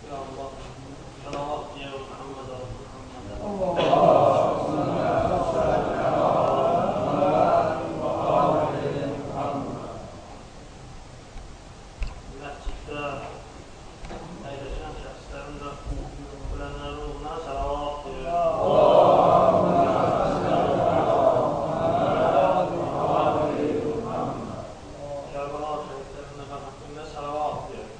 Ya Allah, salavat ya Muhammed Məsciddə əyləşən şəxslərin də ölənlərin ruhuna salavat deyir. Kərbəla şəhidlərinin mərhəmətində salavat deyir.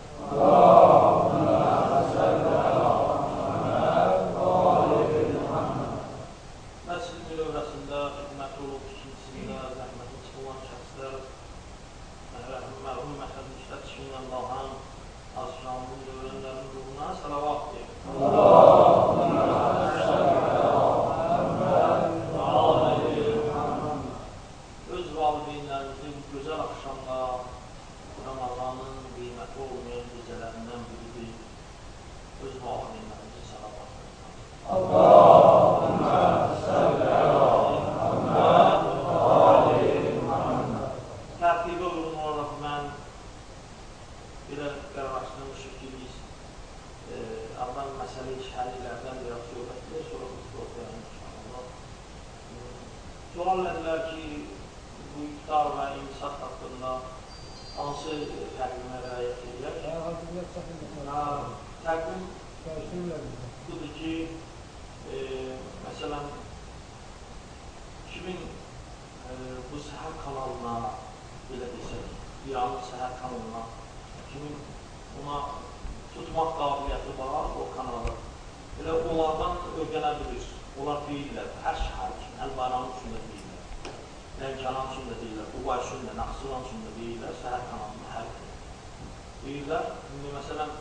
Məscidin dövrəsində xidməti olub, ikincisində zəhməti çıxılan şəxslər, mərhum məhəbbətlər çikinlə qalxan Azşamın dövrənlərin ruhuna salavat deyir. Öz valideynlərimizi bu gözəl axşamda Ramazanın qiyməti olmayan gecələrindən biridir. Öz valideynlərimizi salavat deyir. Tərtibə uyğun olaraq mən belə qərarlaşdırmışıq ki, biz əvvəl məsələ-i şərilərdən biraz söhbət edək, sonra xütbə oxuyalım inşallah. Sual elədilər ki, bu iftar və imsak haqqında hansı təqvimə riayət edək? Təqvim budur ki, məsələn, kimin bu səhər kanalına, belə desək, İranın səhər kanalına, kimin ona tutmaq qabiliyyəti var, o kanalı, elə onlardan öyrənə bilir. Onlar deyirlər, hər şəhər üçün, Əl-Bayram üçün də deyirlər, Lənkəran üçün də deyirlər, Qubay üçün də, Naxçıvan üçün də deyirlər, səhər kanalında hər gün deyirlər. İndi məsələn,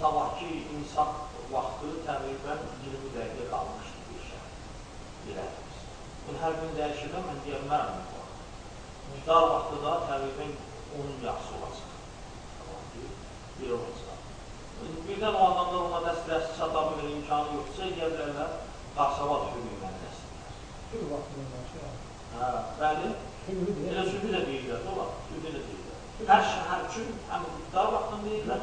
sabahki imsak vaxtı təqribən 20 dəqiqə qalmışdı bir şəhər, bilərimiz. Bunu hər gün dəyişirlər, mən deyə bilmərəm bu vaxt. İftar vaxtı da təqribən 10-un yarısı olacaq. Sabahki bir olacaq. Birdən o adamlar ona dəstəsi çata bilir, imkanı yoxdursa, eləyə bilərlər, Qarsabad hüququ dəstələr. Sübh vaxtından başlayır. Hə, bəli. Elə sübhü də deyirlər, olar, sübhü də deyirlər. Hər şəhər üçün həm iftar vaxtını deyirlər.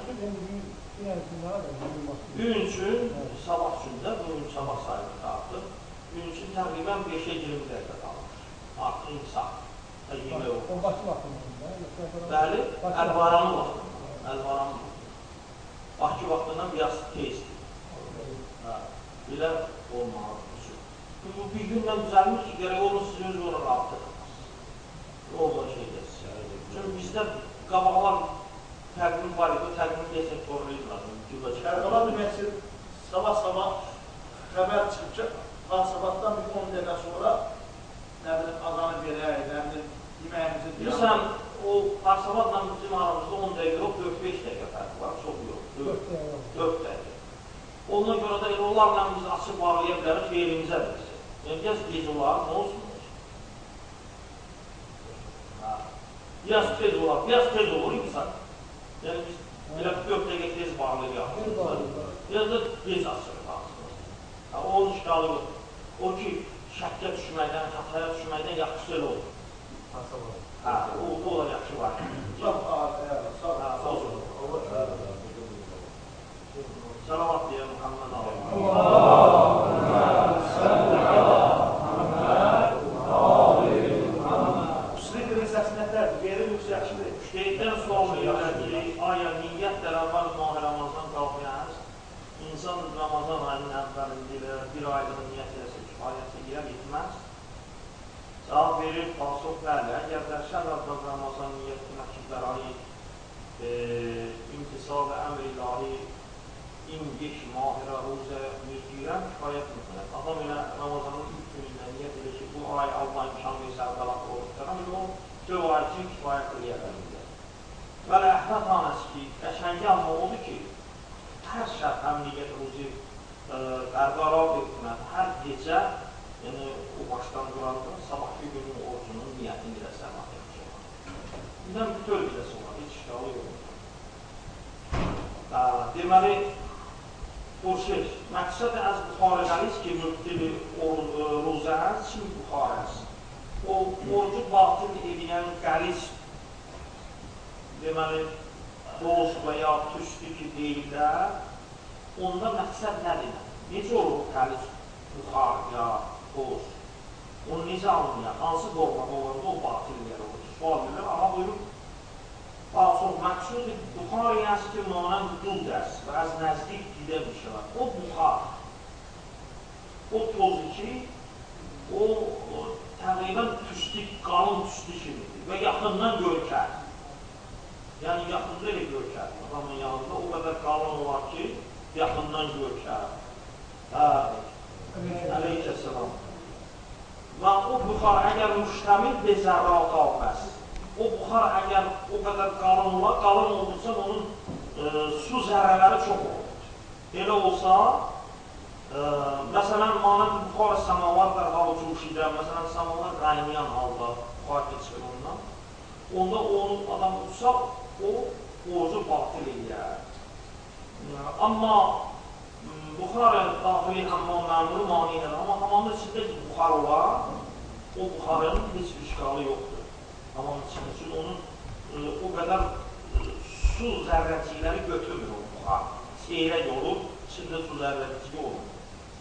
Gün üçün, sabah üçün də, bugün sabah sayılır artıq. Gün üçün təqribən 5-ə 20 dəqiqə qalır. Artıq imsak. Yemək olur. O Bakı vaxtından da? Bəli, Əl-Bayramı vaxtından. Əl-Bayramı vaxtından. Bakı vaxtından biraz tezdir. Belə olmalı üçün. Bu bir gündən düzəlmir ki, gərək onu siz öz ona rabitə tapasınız. Oradan şey deyəsiniz. Çünki bizdə qabaqlar təqvim var idi, o təqvimi deyəsən korlayırlar. Kərbəla demək ki, sabah-sabah xəbər çıxıb ki, sabahdan bir 10 dəqiqə sonra nə bilim, azanı verək, nə bilim, yeməyimizi deyək. Bilirsən, o Parsabadla bizim aramızda 10 dəqiqə yox, 4-5 dəqiqə fərqi var, çox yox, 4 dəqiqə. Ona görə də elə onlarla biz açıb bağlaya bilərik, xeyrimizə bilirsə. Yəni, biraz gec olar, nə olsun, olsun. Biraz tez olar, biraz tez olur insan. Yəni, biz elə 4 dəqiqə tez bağlayaq. Biraz da gec açırıq ağzımızı. Onun işgalı yox. O ki, şəkkə düşməkdən, xataya düşməkdən yaxşısı elə olur. Hə, o olar yaxşı var. Sağ olsun. Salavat deyə Muhammed Speakerin səsi nətərdir? Verir yoxsa yaxşıdır? Müştehiddən sual verirlər ki, aya niyyət də əvvəl mah Ramazan qalmayaz, İnsan Ramazan ayının əvvəlində elə bir aylığın niyyət eləsə kifayət eləyər, yetməz. Cavab verir, pasux bəli, əgər də şəb əvvəl Ramazan niyyət etmək ki, bərayi imtisal və əmr ilahi İngiş, mahirə, ruzə, mürgirəm, kifayət mükünət. Adam elə Ramazanın ilk günündə niyyət edir ki, bu ay Allah imkan versə əvvəl oruç tutaram, elə o 4 ay üçün kifayət eləyə bilər. Bəli, əhlət hanəsi ki, qəşəngi amma odur ki, hər şəb həm niyyət ruzi bərqərar etmək, hər gecə, yəni o başdan duranda sabahki günün orucunun niyyətini elə sabah yaxşı olar. Birdən bütöv eləsə olar, heç işgalı yox. Deməli, Xurşid, məqsəd əz Buxarı qəliz ki, mübtili ruzə əz, şimdi Buxarı əz. O, orucu batıl eləyən qəliz, deməli, toz və ya tüstü ki, deyirlər, Onda məqsəd nədir? Necə olur o təmiz buxar ya toz? Onu necə alınır? Hansı formada olanda o batil yer olur? Sual verir. Aha buyurur. Pasux məqsud buxar yəni ki, manən dud əst və az nəzdik didə mişəvəd. O buxar, o toz ki, o təqribən tüstü, qalın tüstü kimidir və yaxından görkər. Yəni, yaxında elə görkər. Adamın yanında o qədər qalın olar ki, yaxından görkər. Aleykəssalam. Və o buxar əgər müştəmil be zərrat alməz, o buxar əgər o qədər qalın olar, qalın olursa onun su zərrələri çox olur. Elə olsa, məsələn, manət buxar samavar dərhal cuşidə, məsələn, samavar qaynayan halda buxar keçirir ondan, onda onu adam uçsa, o orucu batil eləyər. Amma buxar daxili hammam məmuru mani ilə, amma hamamın içində ki, buxar olar, o buxarın heç bir işqalı yoxdur. Hamamın içində, çünki onun o qədər su zərrəcikləri götürmür o buxar. Seyrək olur, içində su zərrəciyi olur.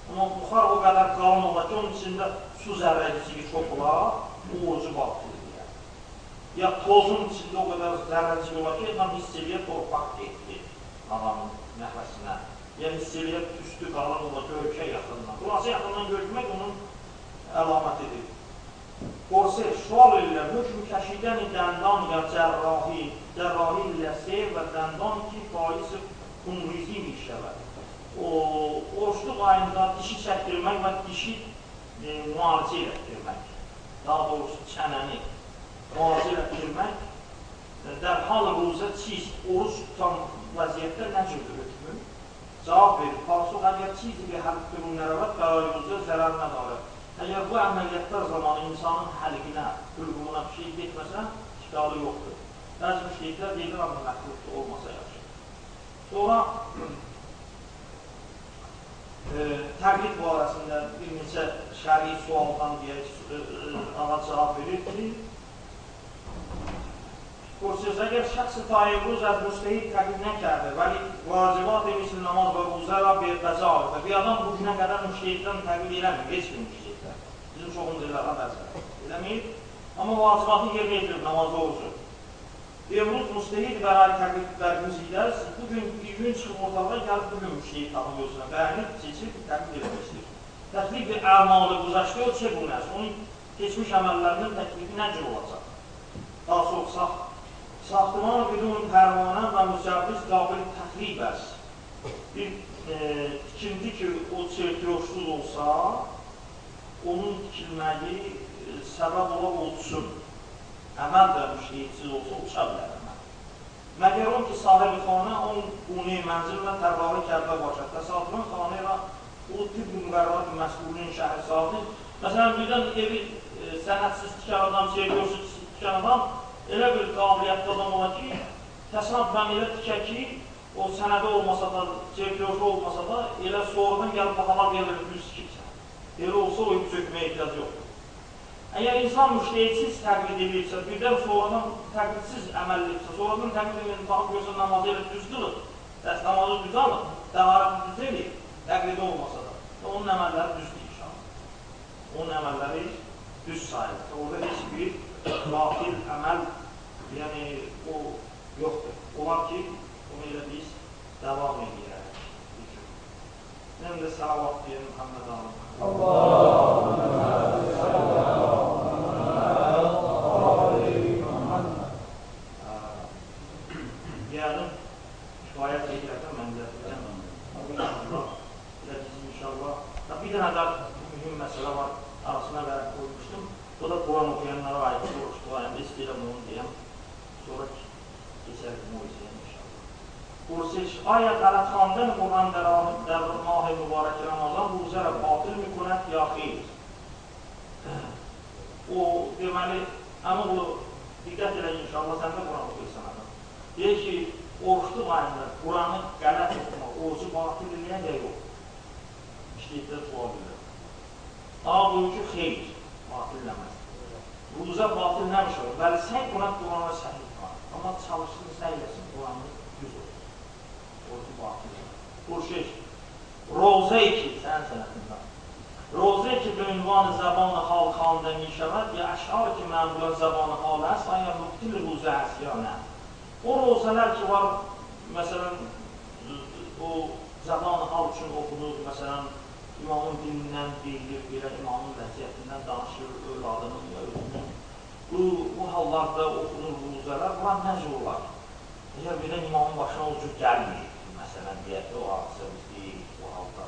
Amma buxar o qədər qalın olar ki, onun içində su zərrəciyi çox olar, o orucu batil eləyər. Ya tozun içində o qədər zərrəciyi olar ki, adam hiss eləyər, torpaq getdi adamın nəfəsinə. Yəni, hiss eləyər, tüstü qalın olar, görkə yaxından. Xülasə yaxından görkmək onun əlamətidir. Korse, sual eləyər, hökm kəşidən dəndan ya cərrahi, cərrahi ləsə və dəndan ki, bais xunrizi mişəvəd. O, oruçluq ayında dişi çəkdirmək və dişi müalicə elətdirmək, daha doğrusu çənəni müalicə elətdirmək, dərhal ruzə çiz, oruç tutan vəziyyətdə nə cürdür hökmü? Cavab verir, pasux əgər çiz bir həlqdürün nərəvət, bəray ruzə zərər nədarə. Əgər bu əməliyyatlar zamanı insanın həlqinə, hülqumuna bir şey getməsə, işqalı yoxdur. Bəzi müştehidlər deyirlər, amma məxluqdur, olmasa yaxşı. Sonra təqlid barəsində bir neçə şəri sualdan deyək, ağa cavab verir ki, Korsiz, əgər şəxs-i tayyuruz əz müstehid təqlid nəkərdə, vəli vacibat misli namaz və ruzə və bəca alır. Bir adam bu günə qədər müştehiddən təqlid eləmir, heç bir müştehiddən. Bizim çoxumuz elə, bəzilər eləmir. Amma vacibatı yerinə yetirir, namazı orucu. Evruz müstehid bəray təqlid bərgüzidəz, bugün bir gün çıxıb ortalığa gəlib, bugün müştehid tapıb özünə bəyənib, seçib, təqlid eləmək istəyir. Təklif əmalı güzəşdə o çegunəz, onun keçmiş əməllərinin təklifi nə cür olacaq? Daha çox saxtıman bidun pərvanə və mücəvviz qabil təxrib əst. Bir tikinti ki, o çertiyoşsuz olsa, onun tikilməyi səbəb ola olsun. Əməl də müştehidsiz olsa, uça bilər əməl. Məgər on ki, sahibi xanə, on quni mənzil və tərrahı kərdə başa. Təsadüfən xanə və o tip müqərrərat məsulün şəhərsazi. Məsələn, birdən evi sənətsiz tikən adam, çertiyoşsuz tikən adam, elə bir qabiliyyətli adam ola ki, təsadüfən elə tikə ki, o sənədi olmasa da, çertiyoşu olmasa da, elə sonradan gəlib baxalar gəlir, düz tikibsən. Elə olsa o evi sökməyə ehtiyac yoxdur. Əgər insan müştehidsiz təqlid edirsə, birdən sonradan təqlidsiz əməl edirsə, sonradan təqlid edirsə, baxıb görsə namazı elə düz qılır, dəst namazı düz alır, təharəti düz eləyir, təqlidi olmasa da, onun əməlləri düzdür inşallah. Onun əməlləri düz sayılır. Orada heç bir batil əməl, yəni o yoxdur. Olar ki, onu elə biz davam edəyək. Həm də salavat deyək Muhammed alım. Deyəlim, kifayət edərdə mən də inşallah, elə biz inşallah. Bir dənə də mühüm məsələ var, arasına vərəq qoymuşdum. O da Quran oxuyanlara aid soruşdu, yəni istəyirəm onu deyəm. Sonra keçərik moizəyə inşallah. Pursiş, آیا غلط خواندن قرآن در ماه مبارک Ramazan روزه را باطل میکند یا خیر? O, deməli, əmoğlu, diqqət elə inşallah, sən də Quran oxuyursan adam. Deyir ki, oruçluq ayında Quranı qələt oxumaq, orucu batil eləyən ya yox? İşləyiblər, sual verir. Ağa buyur ki, xeyr, batil eləməz. Ruzə batil nəmiş olur? Bəli, sən Quran Qurana səhih var. Amma çalışsın, səy eləsin, Quranı düz olur. Orucu batil eləməz. Purşiş, Rozə ki, sən sənətindən. Rozə ki, به ünvan zəban-ı hal xandə mişəvəd, ya əşar ki, məmulən zəban-ı hal əs, aya mübtil ruzə əs ya nə. O rozələr ki var, məsələn, o zəban-ı hal üçün oxunur, məsələn, imamın dilindən deyilir, belə imamın vəziyyətindən danışır, övladının ya özünün. Bu hallarda oxunur ruzələr, bunlar nə cür olar? Əgər birdən imamın başına o cür gəlmir, məsələn, deyək ki, o hadisə biz deyirik bu halda.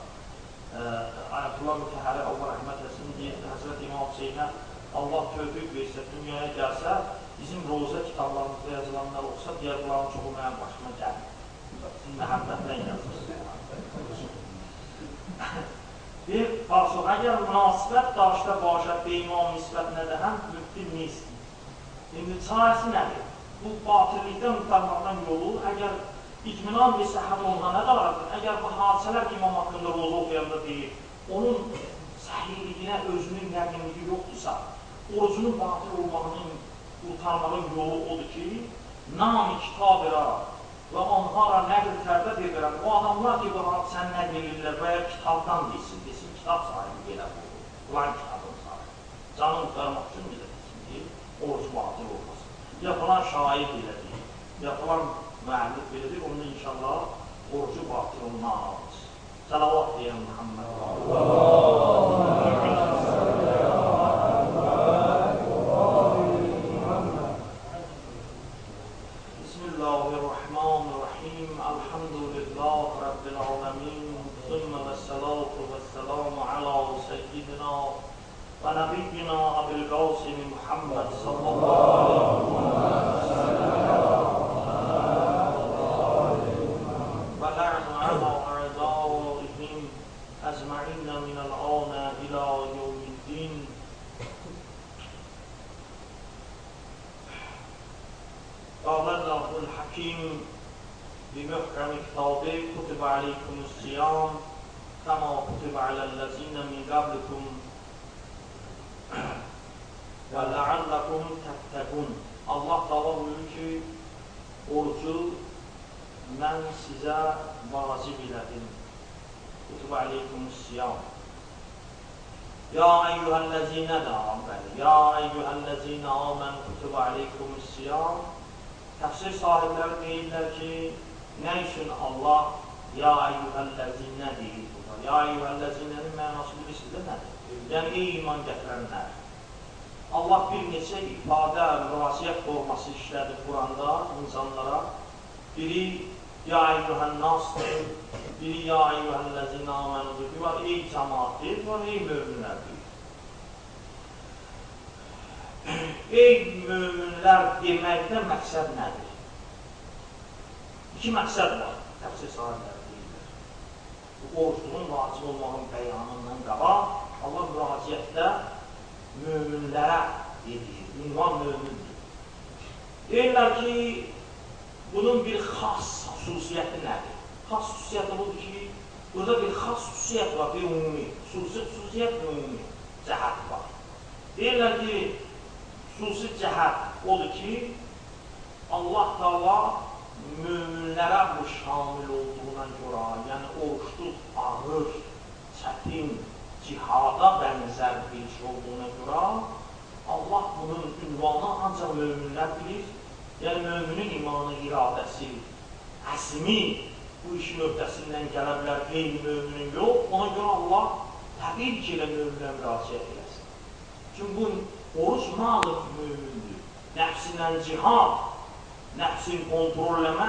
Ayətullah Mütəhəri, Allah rəhmət etsin, deyir, Həzrət İmam Hüseynə Allah tövfiq versə, dünyaya gəlsə, bizim rozə kitablarımızda yazılanlar olsa, deyər, bunların çoxu mənim başıma gəlmir. Sizin məhəbbətdən yazırsınız. Bir parço, əgər münasibət daşda başət be imam nisbət nədəhəm, mübtil nist. İndi çarəsi nədir? Bu batillikdən qurtarmaqdan yolu, əgər İtminan bir səhət onunla nə darardır? Əgər bu hadisələr ki, imam haqqında roza oxuyanda deyir, onun səhihliyinə özünün yəqinliyi yoxdursa, orucunun batil olmağının, qurtarmağın yolu odur ki, nam-ı kitab-ı və onlara nəql tərdə deyirəm, o adamlar ki, bu hadisəni nəql edirlər və ya kitabdan desin, desin, kitab sahibi belə buyurur, filan kitabın sahibi. Canı qurtarmaq üçün belə desin ki, oruc batil olmasın. Ya filan şair belə deyir, ya filan müəllif belə deyir, onda inşallah orucu batil olmaz. Səlavat deyən Muhammed. Bismillahirrahmanirrahim. Elhamdülillah Rabbil alemin. Sümme ve salatu ve selamu ala seyyidina ve nebiyyina Ebil Qasim Muhammed sallallahu aleyhi ve sellem. أجمعين من الآن إلى يوم الدين. قال الله الحكيم بمحكم كتابه كتب عليكم الصيام كما كتب على الذين من قبلكم ولعلكم تتقون. Allah Taala buyurur ki, orucu mən sizə vacib elədim. Kutub aleykumus-siyam. Ya eyyühəl-ləzinə də bəli. Ya eyyühəl-ləzinə amən kutub aleykumus-siyam. Təfsir sahibləri deyirlər ki, nə üçün Allah ya eyyühəl-ləzinə deyir burada? Ya eyyühəl-ləzinənin mənası bilirsiniz də nədir? Yəni, ey iman gətirənlər. Allah bir neçə ifadə, müraciət forması işlədir Quranda insanlara. Biri ya eyyühən-nasdır, biri ya eyyühəl-ləzinə amənudur, bir var ey cəmaat deyir, bir var ey möminlər deyir. Ey möminlər deməkdə məqsəd nədir? İki məqsəd var, təfsir sahibləri deyirlər. Bu orucluğun vacib olmağın bəyanından qabaq Allah müraciətdə möminlərə edir, ünvan mömindir. Deyirlər ki, bunun bir xas xüsusiyyəti nədir? Xas xüsusiyyəti budur ki, burada bir xas xüsusiyyət var, bir ümumi, xüsusi xüsusiyyət və ümumi cəhət var. Deyirlər ki, xüsusi cəhət odur ki, Allah Taala möminlərə bu şamil olduğuna görə, yəni oruçluq ağır, çətin, cihada bənzər bir iş olduğuna görə, Allah bunun ünvanı ancaq möminlər bilir. Yəni, müminin imanı, iradəsi, əzmi bu işin öhdəsindən gələ bilər, qeyri-müminin yox. Ona görə Allah təbii ki, elə müminə müraciət eləsin. Çünki bu oruc malı mümindir. Nəfsinlə cihad, nəfsin kontrolləmə,